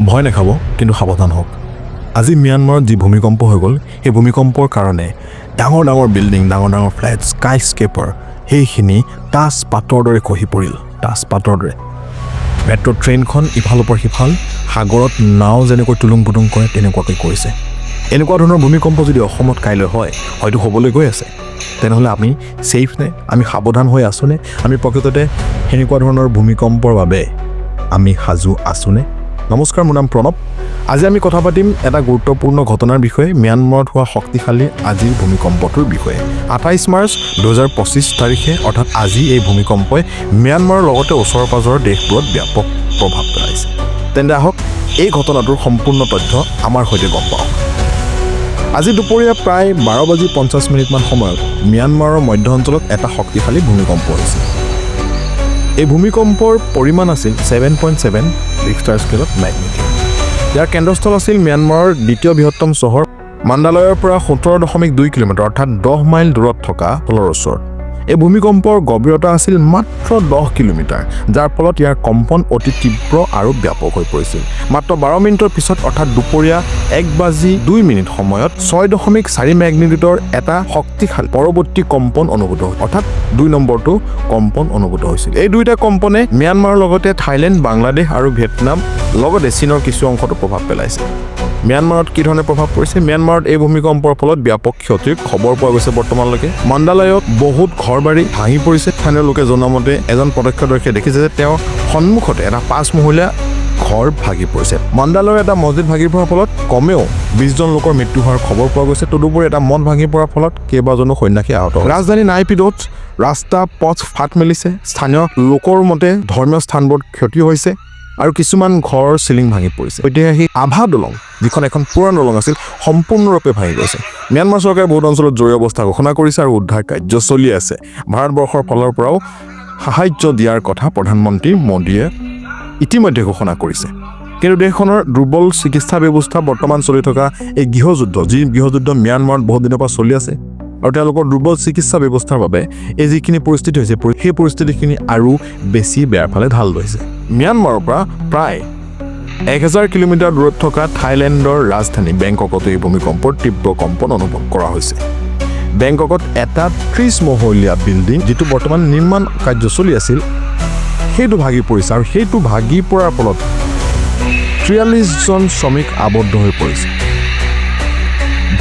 ভয় নাখাব, কিন্তু সাৱধান হওক। আজি ম্যানমাৰত যি ভূমিকম্প হৈ গ'ল, সেই ভূমিকম্পৰ কাৰণে ডাঙৰ ডাঙৰ বিল্ডিং, ডাঙৰ ডাঙৰ ফ্লেট, স্কাই স্কেপাৰ, সেইখিনি তাচ পাতৰ দৰে খহি পৰিল, তাচ পাতৰ দৰে। মেট্ৰ' ট্ৰেইনখন ইফালৰ পৰা সিফাল, সাগৰত নাও যেনেকৈ টুলুং পুটুং কৰে, তেনেকুৱাকৈ কৰিছে। এনেকুৱা ধৰণৰ ভূমিকম্প যদি অসমত কাইলৈ হয়, হয়তো হ'বলৈ গৈ আছে, তেনেহ'লে আমি ছেফ নে? আমি সাৱধান হৈ আছোনে? আমি প্ৰকৃততে সেনেকুৱা ধৰণৰ ভূমিকম্পৰ বাবে আমি সাজু আছোনে? নমস্কাৰ, মোৰ নাম প্ৰণৱ। আজি আমি কথা পাতিম এটা গুৰুত্বপূৰ্ণ ঘটনাৰ বিষয়ে, ম্যানমাৰত হোৱা শক্তিশালী আজিৰ ভূমিকম্পটোৰ বিষয়ে। 28 মাৰ্চ 2025 তাৰিখে, অৰ্থাৎ আজি এই ভূমিকম্পই ম্যানমাৰৰ লগতে ওচৰ পাজৰৰ দেশবোৰত ব্যাপক প্ৰভাৱ পেলাইছে। তেন্তে আহক, এই ঘটনাটোৰ সম্পূৰ্ণ তথ্য আমাৰ সৈতে গম পাওঁ। আজি দুপৰীয়া প্ৰায় 12 বাজি 50 মিনিটমান সময়ত ম্যানমাৰৰ মধ্য অঞ্চলত এটা শক্তিশালী ভূমিকম্প হৈছিল। এই ভূমিকম্পৰ পৰিমাণ আছিল 7.7 ৰিখটাৰ স্কেলত মেগনিটিউড। ইয়াৰ কেন্দ্ৰস্থল আছিল ম্যানমাৰৰ দ্বিতীয় বৃহত্তম চহৰ মান্দালয়ৰ পৰা 17.2 কিলোমিটাৰ, অৰ্থাৎ 10 মাইল দূৰত থকা স্থলৰ ওচৰত। এই ভূমিকম্পৰ গভীৰতা আছিল মাত্ৰ 10 কিলোমিটাৰ, যাৰ ফলত ইয়াৰ কম্পন অতি তীব্ৰ আৰু ব্যাপক হৈ পৰিছিল। মাত্ৰ 12 মিনিটৰ পিছত, অৰ্থাৎ দুপৰীয়া 1 বাজি 2 মিনিট সময়ত 6.4 মেগনিটিউডৰ এটা শক্তিশালী পৰৱৰ্তী কম্পন অনুভূত হৈছিল, অৰ্থাৎ 2 নম্বৰটো কম্পন অনুভূত হৈছিল। এই দুয়োটা কম্পনে ম্যানমাৰৰ লগতে থাইলেণ্ড, বাংলাদেশ আৰু ভিয়েটনাম, লগতে চীনৰ কিছু অংশতো প্ৰভাৱ পেলাইছে। ম্যানমাৰত কি ধৰণে প্ৰভাৱ পৰিছে? ম্যানমাৰত এই ভূমিকম্পৰ ফলত ব্যাপক ক্ষতিৰ খবৰ পোৱা গৈছে বৰ্তমানলৈকে। মান্দালয়ত বহুত ঘৰ বাৰী ভাঙি পৰিছে। স্থানীয় লোকে জনোৱা মতে, এজন প্ৰত্যক্ষদৰ্শীয়ে দেখিছে যে তেওঁৰ সন্মুখতে এটা পাঁচমহলীয়া ঘৰ ভাগি পৰিছে। মান্দালয়ৰ এটা মছজিদ ভাগি পৰাৰ ফলত কমেও 20জন লোকৰ মৃত্যু হোৱাৰ খবৰ পোৱা গৈছে। তদুপৰি এটা মঠ ভাঙি পৰাৰ ফলত কেইবাজনো সন্যাসী আহত হয়। ৰাজধানী নাইপিডত ৰাস্তা পথ ফাট মেলিছে। স্থানীয় লোকৰ মতে ধৰ্মীয় স্থানবোৰত ক্ষতি হৈছে আৰু কিছুমান ঘৰৰ চিলিং ভাঙি পৰিছে। ঐতিহাসিক আভা দলং, যিখন এখন পুৰণা দলং আছিল, সম্পূৰ্ণৰূপে ভাঙি গৈছে। ম্যানমাৰ চৰকাৰে বহুত অঞ্চলত জৰুৰী অৱস্থা ঘোষণা কৰিছে আৰু উদ্ধাৰ কাৰ্য চলি আছে। ভাৰতবৰ্ষৰ ফালৰ পৰাও সাহায্য দিয়াৰ কথা প্ৰধানমন্ত্ৰী মোদীয়ে ইতিমধ্যে ঘোষণা কৰিছে। কিন্তু দেশখনৰ দুৰ্বল চিকিৎসা ব্যৱস্থা, বৰ্তমান চলি থকা এই গৃহযুদ্ধ, যি গৃহযুদ্ধ ম্যানমাৰত বহুত দিনৰ পৰা চলি আছে, আৰু তেওঁলোকৰ দুৰ্বল চিকিৎসা ব্যৱস্থাৰ বাবে এই যিখিনি পৰিস্থিতি হৈছে, সেই পৰিস্থিতিখিনি আৰু বেছি বেয়াৰ ফালে ঢাল লৈছে। ম্যানমাৰৰ পৰা প্ৰায় 1000 কিলোমিটাৰ দূৰত থকা থাইলেণ্ডৰ ৰাজধানী বেংককতো এই ভূমিকম্পৰ তীব্ৰ কম্পন অনুভৱ কৰা হৈছে। বেংককত এটা 30 মহলীয়া বিল্ডিং, যিটো বৰ্তমান নিৰ্মাণ কাৰ্য চলি আছিল, সেইটো ভাগি পৰিছে আৰু সেইটো ভাগি পৰাৰ ফলত 43জন শ্ৰমিক আবদ্ধ হৈ পৰিছে।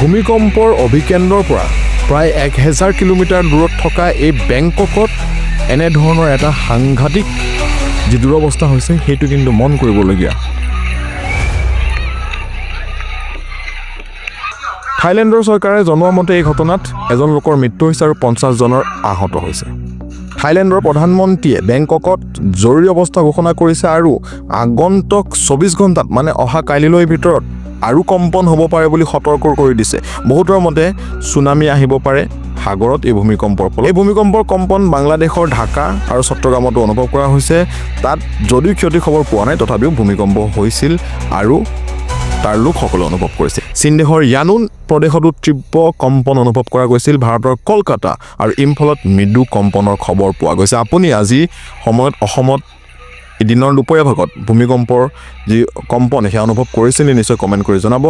ভূমিকম্পৰ অভিকেন্দ্ৰৰ পৰা প্ৰায় 1000 কিলোমিটাৰ দূৰত থকা এই বেংককত এনেধৰণৰ এটা সাংঘাতিক যি দুৰৱস্থা হৈছে, সেইটো কিন্তু মন কৰিবলগীয়া। থাইলেণ্ডৰ চৰকাৰে জনোৱা মতে এই ঘটনাত এজন লোকৰ মৃত্যু হৈছে আৰু 50জনৰ আহত হৈছে। থাইলেণ্ডৰ প্ৰধানমন্ত্ৰীয়ে বেংককত জৰুৰী অৱস্থা ঘোষণা কৰিছে আৰু আগন্তুক 24 ঘণ্টাত, মানে অহা কাইলৈৰ ভিতৰত আৰু কম্পন হ'ব পাৰে বুলি সতৰ্ক কৰি দিছে। বহুতৰ মতে চুনামি আহিব পাৰে সাগৰত এই ভূমিকম্পৰ ফলত। এই ভূমিকম্পৰ কম্পন বাংলাদেশৰ ঢাকা আৰু চট্টগ্ৰামতো অনুভৱ কৰা হৈছে। তাত যদিও ক্ষতি খবৰ পোৱা নাই, তথাপিও ভূমিকম্প হৈছিল আৰু তাৰ লোকসকলে অনুভৱ কৰিছে। চীন দেশৰ য়ানুন প্ৰদেশতো তীব্ৰ কম্পন অনুভৱ কৰা গৈছিল। ভাৰতৰ কলকাতা আৰু ইম্ফলত মৃদু কম্পনৰ খবৰ পোৱা গৈছে। আপুনি আজি সময়ত অসমত এই দিনৰ দুপৰীয়া ভাগত ভূমিকম্পৰ যি কম্পন, সেয়া অনুভৱ কৰিছে নি, নিশ্চয় কমেণ্ট কৰি জনাব।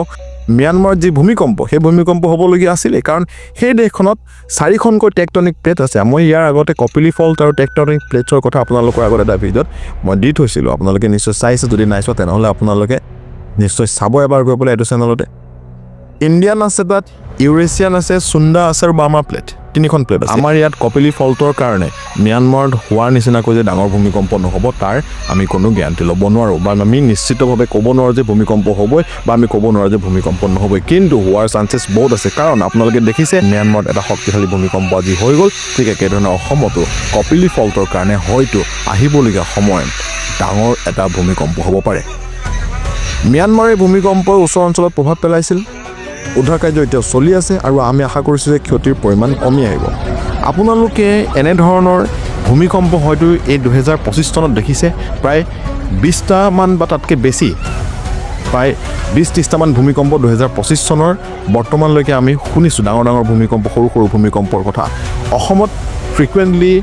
ম্যানমাৰত যি ভূমিকম্প, সেই ভূমিকম্প হ'বলগীয়া আছিলেই, কাৰণ সেই দেশখনত চাৰিখনকৈ টেকটনিক প্লেট আছে। মই ইয়াৰ আগতে কপিলি ফল্ট আৰু টেকটনিক প্লেটছৰ কথা আপোনালোকৰ আগত এটা ভিডিঅ'ত মই দি থৈছিলোঁ, আপোনালোকে নিশ্চয় চাইছে। যদি নাই চোৱা, তেনেহ'লে আপোনালোকে নিশ্চয় চাব এবাৰ গৈ পেলাই এইটো চেনেলতে। ইণ্ডিয়ান আছে তাত, ইউৰেছিয়ান আছে, চুন্দা আছে আৰু বাৰ্মা প্লেট, তিনিখন প্লেট আছে। আমাৰ ইয়াত কপিলি ফল্টৰ কাৰণে ম্যানমাৰত হোৱাৰ নিচিনাকৈ যে ডাঙৰ ভূমিকম্প নহ'ব, তাৰ আমি কোনো গেৰাণ্টি ল'ব নোৱাৰোঁ বা আমি নিশ্চিতভাৱে ক'ব নোৱাৰোঁ যে ভূমিকম্প হ'বই বা আমি ক'ব নোৱাৰোঁ যে ভূমিকম্প নহ'বই। কিন্তু হোৱাৰ চান্সেছ বহুত আছে, কাৰণ আপোনালোকে দেখিছে ম্যানমাৰত এটা শক্তিশালী ভূমিকম্প আজি হৈ গ'ল। ঠিক একেধৰণে অসমতো কপিলি ফল্টৰ কাৰণে হয়তো আহিবলগীয়া সময়ত ডাঙৰ এটা ভূমিকম্প হ'ব পাৰে। ম্যানমাৰে ভূমিকম্পই ওচৰ অঞ্চলত প্ৰভাৱ পেলাইছিল। উদ্ধাৰ কাৰ্য এতিয়াও চলি আছে আৰু আমি আশা কৰিছোঁ যে ক্ষতিৰ পৰিমাণ কমি আহিব। আপোনালোকে এনেধৰণৰ ভূমিকম্প হয়তো এই 2025 চনত দেখিছে প্ৰায় 20টামান বা তাতকৈ বেছি, প্ৰায় 20-30টামান ভূমিকম্প 2025 চনৰ বৰ্তমানলৈকে আমি শুনিছোঁ, ডাঙৰ ডাঙৰ ভূমিকম্প, সৰু সৰু ভূমিকম্পৰ কথা। অসমত ফ্ৰিকুৱেণ্টলি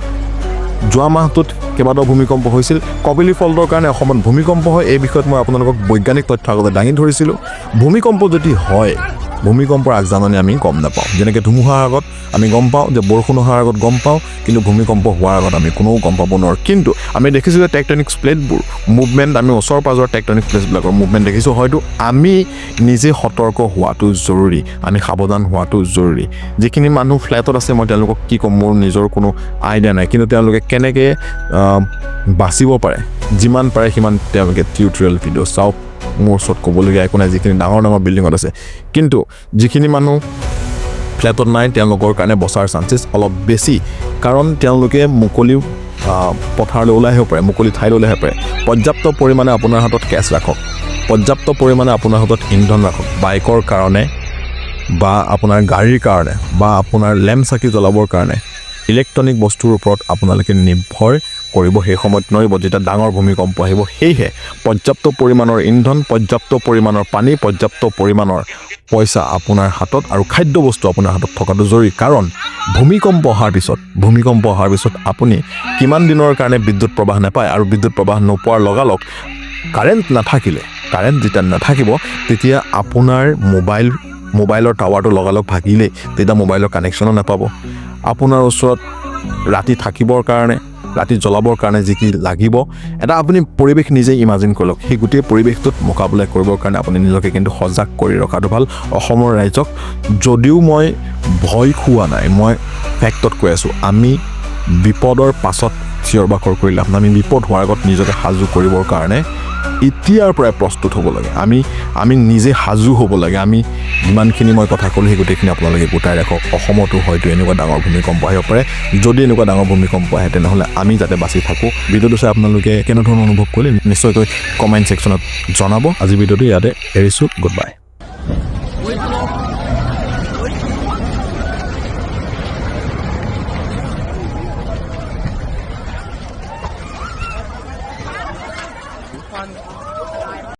যোৱা মাহটোত কেইবাটাও ভূমিকম্প হৈছিল। কপিলী ফল্টৰ কাৰণে অসমত ভূমিকম্প হয়, এই বিষয়ত মই আপোনালোকক বৈজ্ঞানিক তথ্য আগতে দাঙি ধৰিছিলোঁ। ভূমিকম্প যদি হয়, ভূমিকম্পৰ আগজাননী আমি গম নাপাওঁ। যেনেকৈ ধুমুহাৰ আগত আমি গম পাওঁ যে বৰষুণ অহাৰ আগত গম পাওঁ, কিন্তু ভূমিকম্প হোৱাৰ আগত আমি কোনেও গম পাব নোৱাৰোঁ। কিন্তু আমি দেখিছোঁ যে টেকটনিক প্লেটবোৰ মুভমেণ্ট, আমি ওচৰ পাঁজৰ টেকটনিক প্লেটবিলাকৰ মুভমেণ্ট দেখিছোঁ। হয়তো আমি নিজে সতৰ্ক হোৱাটো জৰুৰী, আমি সাৱধান হোৱাটো জৰুৰী। যিখিনি মানুহ ফ্লেটত আছে, মই তেওঁলোকক কি ক'ম, মোৰ নিজৰ কোনো আইডিয়া নাই, কিন্তু তেওঁলোকে কেনেকৈ বাচিব পাৰে, যিমান পাৰে সিমান তেওঁলোকে টিউটৰিয়েল ভিডিঅ' চাওক। মোৰ ওচৰত ক'বলগীয়া একো নাই যিখিনি ডাঙৰ ডাঙৰ বিল্ডিঙত আছে। কিন্তু যিখিনি মানুহ ফ্লেটত নাই, তেওঁলোকৰ কাৰণে বচাৰ চান্সেছ অলপ বেছি, কাৰণ তেওঁলোকে মুকলি পথাৰলৈ ওলাই আহিব পাৰে, মুকলি ঠাইলৈ ওলাই আহিব পাৰে। পৰ্যাপ্ত পৰিমাণে আপোনাৰ হাতত কেছ ৰাখক, পৰ্যাপ্ত পৰিমাণে আপোনাৰ হাতত ইন্ধন ৰাখক, বাইকৰ কাৰণে বা আপোনাৰ গাড়ীৰ কাৰণে বা আপোনাৰ লেম্প চাকি জ্বলাবৰ কাৰণে। ইলেক্ট্ৰনিক বস্তুৰ ওপৰত আপোনালোকে নিৰ্ভৰ কৰিব সেই সময়ত নোৱাৰিব যেতিয়া ডাঙৰ ভূমিকম্প আহিব। সেয়েহে পৰ্যাপ্ত পৰিমাণৰ ইন্ধন, পৰ্যাপ্ত পৰিমাণৰ পানী, পৰ্যাপ্ত পৰিমাণৰ পইচা আপোনাৰ হাতত আৰু খাদ্যবস্তু আপোনাৰ হাতত থকাটো জৰুৰী। কাৰণ ভূমিকম্প অহাৰ পিছত আপুনি কিমান দিনৰ কাৰণে বিদ্যুৎ প্ৰবাহ নাপায়, আৰু বিদ্যুৎ প্ৰবাহ নোপোৱাৰ লগালগ কাৰেণ্ট নাথাকিলে, কাৰেণ্ট যেতিয়া নাথাকিব, তেতিয়া আপোনাৰ মোবাইলৰ টাৱাৰটো লগালগ ভাগিলেই তেতিয়া মোবাইলৰ কানেকশ্যনো নাপাব। আপোনাৰ ওচৰত ৰাতি থাকিবৰ কাৰণে, ৰাতি জ্বলাবৰ কাৰণে যি কি লাগিব, এটা আপুনি পৰিৱেশ নিজে ইমাজিন কৰি লওক। সেই গোটেই পৰিৱেশটোত মোকাবিলা কৰিবৰ কাৰণে আপুনি নিজকে কিন্তু সজাগ কৰি ৰখাটো ভাল। অসমৰ ৰাইজক যদিও মই ভয় খোৱা নাই, মই ফেক্টত কৈ আছোঁ, আমি বিপদৰ পাছত চিঞৰ বাখৰ কৰি লাভ নাই। আমি বিপদ হোৱাৰ আগত নিজকে সাজু কৰিবৰ কাৰণে এতিয়াৰ পৰাই প্ৰস্তুত হ'ব লাগে। আমি আমি নিজে সাজু হ'ব লাগে। আমি যিমানখিনি মই কথা ক'লোঁ, সেই গোটেইখিনি আপোনালোকে গোটাই ৰাখক। অসমতো হয়তো এনেকুৱা ডাঙৰ ভূমিকম্প আহিব পাৰে। যদি এনেকুৱা ডাঙৰ ভূমিকম্প আহে, তেনেহ'লে আমি যাতে বাচি থাকোঁ। ভিডিঅ'টো চাই আপোনালোকে কেনেধৰণৰ অনুভৱ কৰিলে, নিশ্চয়কৈ কমেণ্ট ছেকশ্যনত জনাব। আজি ভিডিঅ'টো ইয়াতে এৰিছোঁ। Good bye. Fun.